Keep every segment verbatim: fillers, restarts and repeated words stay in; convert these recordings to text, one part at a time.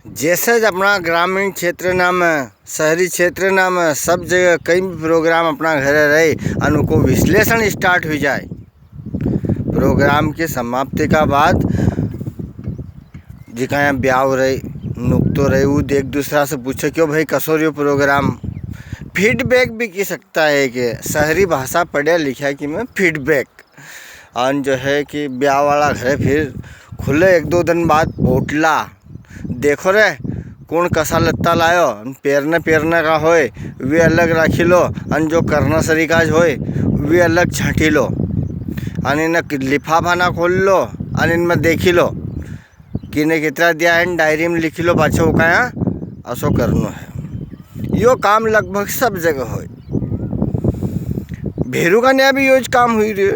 जैसे ज अपना ग्रामीण क्षेत्र ना में, शहरी क्षेत्र ना में, सब जगह कई भी program अपना घरे रहे, अन उको विश्लेषण start हुई जाए। Program की समाप्ति का बाद जिका यहाँ ब्याव रहे, नुकतो रहे, वो एक दूसरा से पूछे, "क्यों भाई, कसो रह्यो program?" Feedback भी की सकता है कि शहरी भाषा पढ़िया लिखिया की में feedback। अन जो है कि ब्याव वाला घरे फिर खुले एक दो दिन बाद पोटला, देखो रे, कुण कसा लत्ता लायो, अन पेरने पेरने का होय, वे अलग राखी लो, अन जो करना सरीका ज होय, वे अलग छांटी लो। अन इन्हें लिफाफा ना खोल लो, अन इनमें देखी लो, किने कितरा दिया है, डायरी में लिखी लो, पाछे वो कहा असो करनो है। यो काम लगभग सब जगह होय। भेरू का न्या भी यो ज काम हुई रह्यो।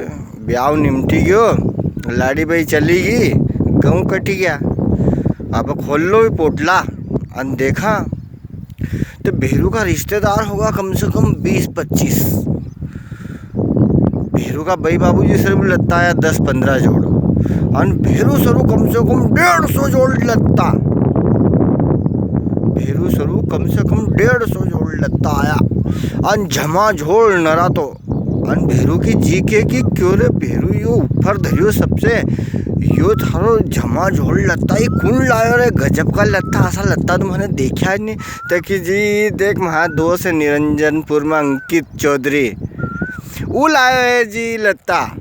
ब्याव निमटी गयो, लाड़ी बई चली गई, गऊं कटी गया। अब खोल लो भी पोटला, अन देखा तो भेरू का रिश्तेदार होगा कम से कम बीस पच्चीस। भेरू का बई बाबूजी सरू लत्ता आया दस पन्द्रह जोड़, अन भेरू सरू कम से कम डेढ़ सौ जोड़ लत्ता। भेरू सरू कम से कम डेढ़ सौ जोड़ लत्ता आया, अन झमाझोल नरा तो। अन भेरू की जी के कि, "क्यों रे भेरू, यो ऊपर धरियो सबसे, यो थारो झमाझोल लत्ता, ये कुण लायो रे? गजब का लत्ता, असा लत्ता तो मने देख्या ही नी।" तो कि, "जी देख, म्हारा दोस्त है निरंजनपुर में अंकित चौधरी, वो लायो है जी लत्ता।"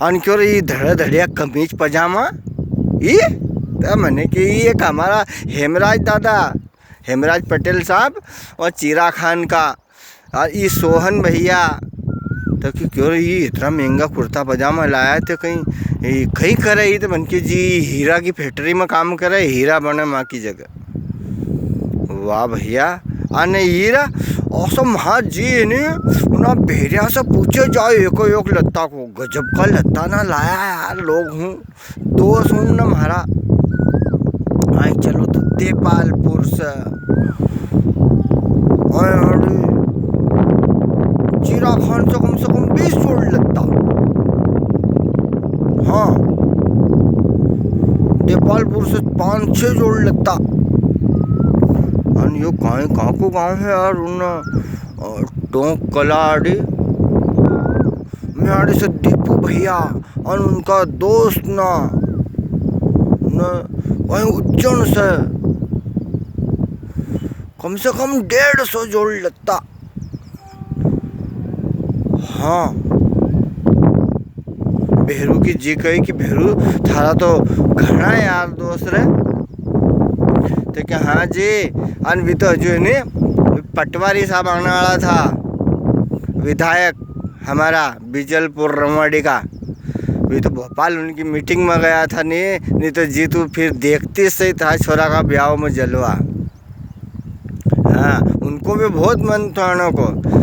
अन क्यों रे, ये धड़ा धड़िया कमीज पजामा, ये तो मने कि ये एक हमारा हेमराज दादा, हेमराज पटेल साहब और चीरा खान का, और ये सोहन भैया, तो कि क्यों रे, ये इतना महंगा कुर्ता पजामा लाया, तो कहीं, ये कहीं करे, ये तो मन के जी हीरा की फैक्ट्री में काम करे, हीरा बने माँ की जगह। वाह भैया, अने हीरा, औसम हाँ जी ने, उना भेरिया से पूछे जाए एको एक लत्ता को, गजब का लत्ता ना लाया यार, लोग हूँ, दोस्त हूँ ना म्हारा। आई चलो तो देपालपुर से, ओए अरे, चीरा खान से कम से कम बीस जोड़ लत्ता। हाँ, देपालपुर से पाँच छः जोड़ लत्ता। अन यो काई, कां को गांव है यार, उन, अ, टोंक कलाड़ी, म्याड़ी से दीपू भैया, अन उनका दोस्त ना, न, वहीं उज्जैन से कम से कम डेढ़ सौ जोड़ लत्ता। हाँ, भेरू की जी कही कि भेरू, थारा तो घणा यार दोस्त रे। तो क्या, हाँ जी, अन भी तो हजू है नी, पटवारी साहब आने वाला था, विधायक हमारा बीजलपुर रमवाड़ी का, भी तो भोपाल उनकी मीटिंग में गया था नी, नी तो जी तू फिर देखती सही था छोरा का ब्याह में जलवा। हाँ, उनको भी बहुत मन थो आने को।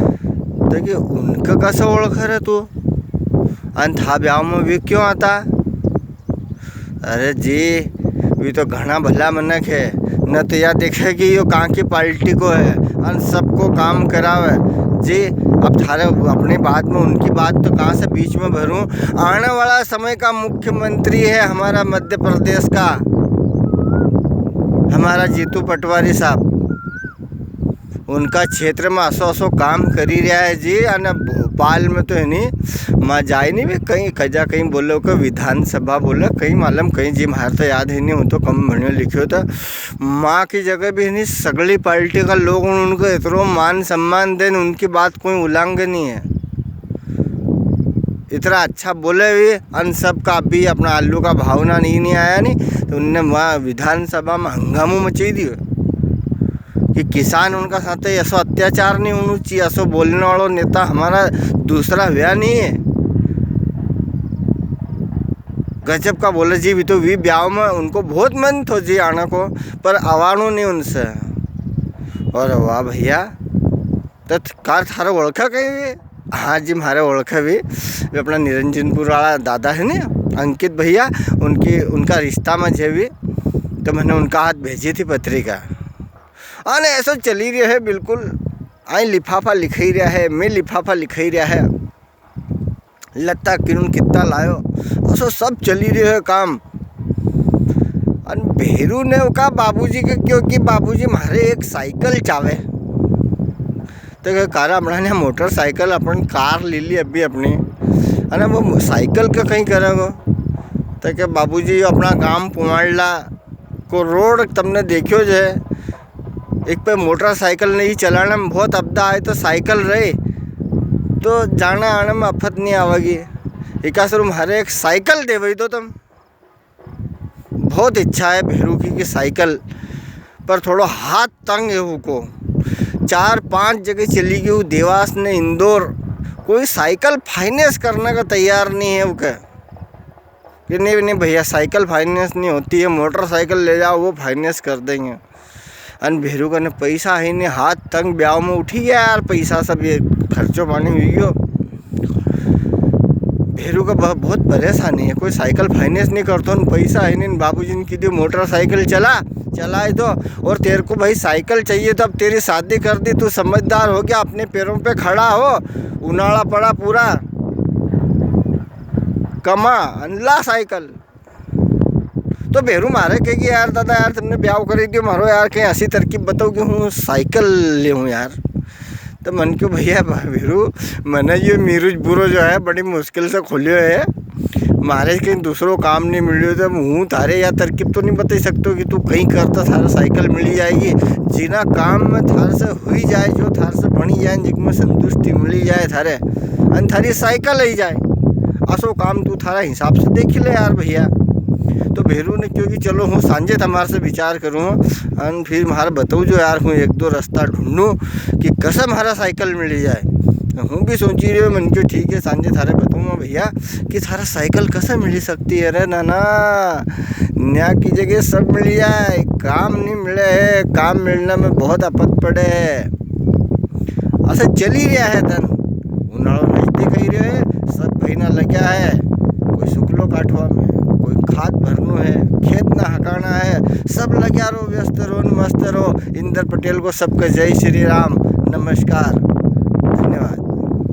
तो कि उनका कसा ओळखे रे तू? अन था ब्याव में भी क्यों आता? अरे जी, वी तो घणा भला मनक है, न तो या देखे कि यो कां की पार्टी को है, अन सबको काम करावे। जी, अब थारे अपनी बात में उनकी बात तो कां से बीच में भरूं? आने वाला समय का मुख्यमंत्री है हमारा मध्य प्रदेश का, हमारा जीतू पटवारी साहब। उनका क्षेत्र में असो असो काम करी रहा है जी। अने भोपाल में तो है नी, मां जाए नी वे कई, कजा कई बोले के विधानसभा बोले, कई मालूम कई जी, म्हारे तो याद है नी, हूँ तो कम भण्यो लिख्यो था। मां की जगह भी नी, सगली पार्टी का लोग उन-, उनको इतरो मान सम्मान देन, उनकी बात कोई उलांगे नी है। इतरा अच्छा बोले भी, अन सब का भी अपना आलू का भाव ना नी, नी आया नी, तो उनने वहाँ विधानसभा में हंगामो मचाई दियो कि किसान उनका साथे ऐसो अत्याचार नी होनो चाहिए, ऐसो बोलने वालो नेता हमारा दूसरा हुआ नी है। गजब का बोले जी, भी तो वी ब्याव में उनको बहुत मन थो जी आने को, पर आवानो नी उनसे। अरे वाह भैया, तो कार थारे ओळखे कई वे? हाँ जी, म्हारे ओळखे भी। वे अपना निरंजनपुर वाला दादा है नी, अंकित भैया, उनकी, उनका रिश्ता में जे भी, तो मैंने उनका हाथ भेजी थी पत्रिका। अने ऐसो चली रह्यो है बिल्कुल, आई लिफाफा लिखाई रहा है, मैं लिफाफा लिखाई रहा है। लत्ता किनुन कित्ता लायो, असो सब चली रह्यो है काम। अन भेरू ने उका बाबूजी के क्यो कि बाबूजी, म्हारे एक साइकिल चावे। तो के, "कारा, अपना ने मोटरसाइकिल, अपन कार ले ली अभी अपनी, है ना, वो साइकिल का कई करेगो?" तो के, "बाबूजी, यो अपना गांव पुवाड़ला को रोड तमने देख्यो जे, एक पे मोटरसाइकिल नी चलाने में बहुत अबदा आए, तो साइकिल रहे तो जाने आने में आफत नी आवेगी। इका सरू म्हारे एक साइकिल दे भाई तो तम।" बहुत इच्छा है भेरू की, की साइकिल, पर थोड़ो हाथ तंग है उको। चार पांच जगह चली गई, देवास ने इंदौर, कोई साइकिल फाइनेंस करने का तैयार नहीं है उके। कि नहीं, नहीं भैया, साइकिल फाइनेंस नहीं होती है, मोटरसाइकिल ले जाओ, वो फाइनेंस कर देंगे। अन भेरू कने पैसा है नहीं, हाथ तंग, ब्याव में उठी गया यार, पैसा सब ये खर्चो पानी हुई गयो। भेरू का ब-, बहुत परेशानी है, कोई साइकिल फाइनेंस नहीं करतो, न पैसा है नहीं, न बाबूजी ने की दी मोटरसाइकिल चला, चलाए दो। और तेरे को भाई साइकिल चाहिए तो अब तेरी शादी कर दी, तू समझदार हो गया, अपने पैरों पे खड़ा हो, उनाला पड़ा पूरा, कमा, अन ला साइकिल। तो भेरू म्हारे कहे कि यार दादा यार, तुमने ब्याव करी दियो म्हारो यार, कहीं ऐसी तरकीब बताओ कि हूँ साइकिल लेऊँ यार। तो मन क्यो भैया भेरू, मने यो मीरूज बुरो जो है बड़ी मुश्किल से खोलियो है, म्हारे कहीं दूसरो काम नहीं मिलियो, तो हूँ थारे या तरकीब तो नहीं बता सकतो कि तू कहीं करता थारे साइकिल मिली जाएगी। जिना काम में थारे से हुई जाए, जो थारे से बनी जाए, जिसमें संतुष्टि मिली जाए थारे, अन थारी साइकिल आई जाए, असो काम तू थारा हिसाब से देखी ले यार भैया। तो भेरू ने क्यो कि चलो हूँ सांझे तमारे से विचार करूँ, अन फिर म्हारे बताओ जो यार, हूँ एक दो रास्ता ढूंढूं कि कसे म्हारा साइकिल मिली जाए। हूँ भी सोची रह्यो, मन क्यो ठीक है, सांझे थारे बताऊंगा भैया कि थारा साइकिल कसे मिली सकती है। अरे नाना, न्या की जगह सब मिली जाए, काम नहीं मिले है, काम मिलने में बहुत आपत पड़े है। असे चली रहा है दन, उनाळो नजदीक आई रह्यो है, सब महीना लग्या है, कोई सुकलो काटवा में, कोई खाद भरनो है, खेत ना हकाना है, सब लग्या रो, व्यस्त रो न मस्त रो। इंदर पटेल को सबके जय श्री राम, नमस्कार।